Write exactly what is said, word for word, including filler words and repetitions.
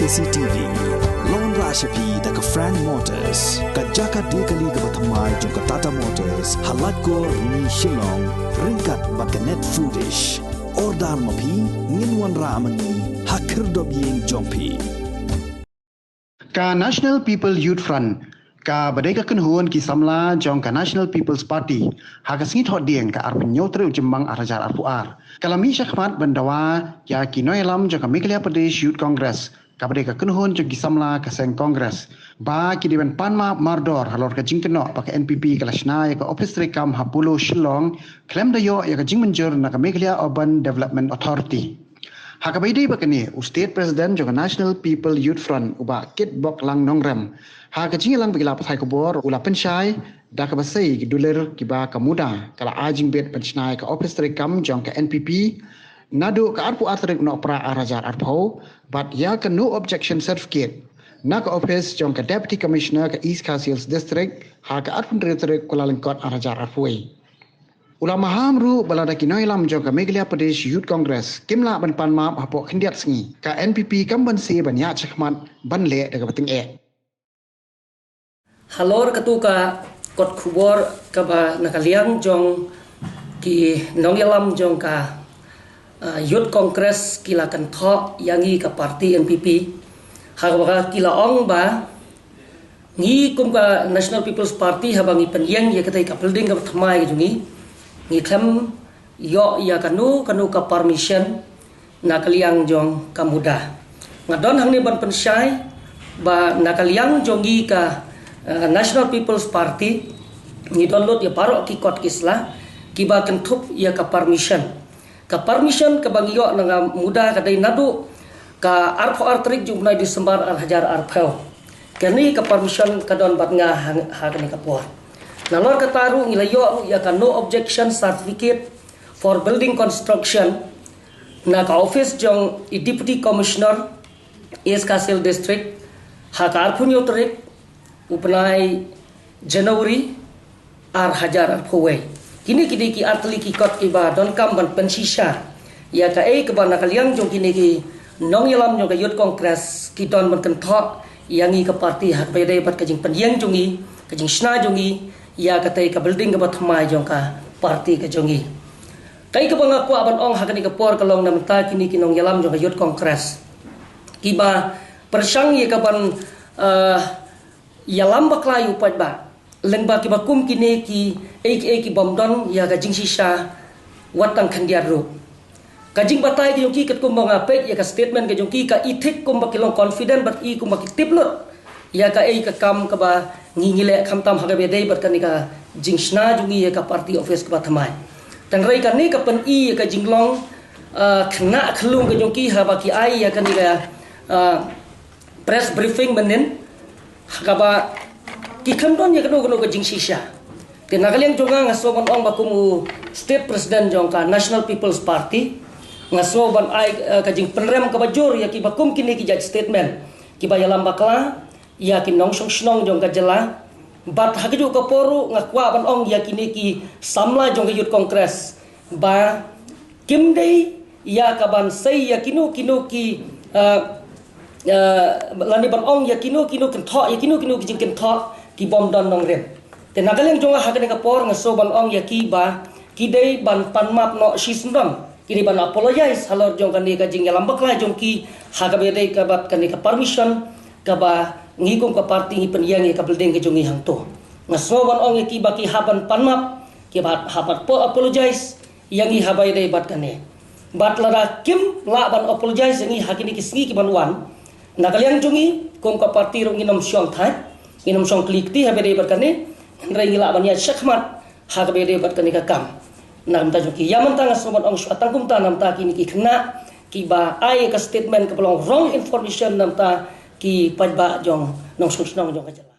C T V. Long ra sha phi da ka Frank Motors, ka jaka die kali kaba thymmai jong ka Tata Motors, ha Laitkor Rni Shillong, ryngkat bad ka Net Foodish. Order ma phi, ngin wanrah ma ngi ha khyrdop ïing jong phi. Ka National People Youth Front, kaba dei ka kynhun ki samla jong ka National People's Party, ha ka sngi Thohdieng ka arphew hynñiew tarik u Jymmang ar hajar arphew ar, ka la mih shakhmat ban dawa ïa ki nongïalam jong ka Meghalaya Pradesh Youth Congress, kaba dei ka kynhun jong ki samla ka seng Congress, ba ki dei ban pan map mardor halor ka jingkynnoh ba ka N P P ka la shna ïa ka ophis treikam ha Polo Shillong, khlem da ïoh ïa ka jingmynjur na ka Meghalaya Urban Development Authority. Ha kaba ïadei bad kane, u State President jong ka National People Youth Front, u Bah Kitboklang Nongrem, ha ka jingïalang bad ki lad pathai khubor, u la pynshai da kaba sei ki dulir kiba ka MUDA ka la ai jingbit ban shna ïa ka ophis treikam jong ka N P P naduh ka arphew ar tarik u Nohprah ar hajar arphew, bad ïa ka No Objection Certificate na ka ophis jong ka Deputy Commissioner ka East Khasi Hills District ha ka arphew hynriew tarik u Kyllalyngkot ar hajar arphew wei. U la maham ruh ba lada ki nongïalam jong ka Meghalaya Pradesh Youth Congress kim lah ban pan map hapoh khyndiat sngi, ka N P P kam banse ban ïaid shakhmat ban leh da kaba tyngeh. Halor katu ka kot khubor kaba na ka liang jong ki nongïalam jong ka, ah, Youth Congress ki la kynthoh ïa ngi ka party N P P, ha kaba ki la ong ba ngi kum ka National People's Party, haba ngi pynïeng ïa katei ka building kaba thymmai ka jong ngi, ngi khlem ïoh ïa kano kano ka permission na ka liang jong ka MUDA. Nga don hangne ban pynshai ba na ka liang jong ngi ka, eh, National People's Party, ngi don lut ïa baroh ki kot ki sla kiba kynthup ïa ka permission. Ka permission kaba ngi ïoh na ka MUDA ka dei naduh ka arphew ar tarik jong u bnai December ar hajar arphew. Kane ka permission ka don bad nga ha, ha kane ka por. Nalor kata ruh ngi la ïoh ruh ïa ka No Objection Certificate for Building Construction na ka office jong i Deputy Commissioner East Khasi Hills District ha ka arphew hynñiew tarik u bnai January ar hajar arphew wei. Kine ki dei ki artylli ki kot kiba donkam ban pynshisha ïa kaei kaba na ka liang jong kine ki nongïalam jong ka Youth Congress ki don ban kynthoh ïa ngi ka party ha kaba ïadei bad ka jingpynïeng jong ngi, ka jingshna jong ngi ïa katei ka building kaba thymmai jong ka party ka jong ngi. Kaei kaba nga kwah ban ong ha kane ka por ka long na mynta kine ki nongïalam jong ka Youth Congress kiba pyrshang ïa ka ban, eh, ïalam bakla ïa u paidbah lyngba kiba kum kine kiei kiei kibym don ïa ka jingshisha wat tang khyndiat ruh. Ka jingbatai ka jong ki katkum ba nga peit ïa ka statement ka jong ki, ka i thik kumba ki long confident bad i kumba ki tip lut ïa kaei ka kam kaba ngi ngi leh khamtam ha kaba ïadei bad kane ka jingshna jong ngi ïa ka party office kaba thymmai. Tangba kane ka pyni ïa ka jinglong, ah, khynnah khylloh ka jong ki haba ki ai ïa kane ka, ah, press briefing mynnin ha kaba ki khlem don ïa kano kano ka jingshisha. Te na ka liang jong nga, nga sngew ban ong ba kum u State President jong ka National People's Party, nga sngew ban ai, eh, ka jingpynrem kaba jur ïa kiba kum kine ki jait statement kiba ïalam bakla ïa ki nongshong shnong jong ka jylla. Bad ha kajuh ka por ruh nga kwah ban ong ïa kine ki samla jong ka Youth Congress ba kim dei ïa ka ban sei ïa kino kino ki, eh, eh, lane ban ong ïa kino kino kynthoh, ïa kino kino ki jingkynthoh kibym don nongrim. Te na ka liang jong nga ha kane ka por nga sngew ban ong ïa ki ba ki dei ban pan map noh shisyndon. Ki dei ban apologize halor jong kane ka jingïalam bakla jong ki ha kaba ïadei bad kane ka permission kaba ngi kum ka party ngi pynïeng ïa ka building ka jong ngi hangto. Nga sngew ban ong ïa ki ba ki hap ban pan map, ki ba hap ban apologize ïa ngi haba ïadei bad kane. Bad lada kim lah ban apologize ïa ngi ha kine ki sngi kiban wan, na ka liang jong ngi kum ka party ruh ngin ym shong thait, ngin ym shong kli kti haba ïadei bad kane. Hynrei ngi lah ban ïaid shakhmat ha kaba ïadei bad kane ka kam. Na ka bynta jong ki, ïa mynta nga sngew ban ong shuwa tang kumta na ka bynta kine ki khynnah kiba ai ka statement kaba long wrong information na ka bynta ki paidbah jong nongshong shnong jong ka jylla.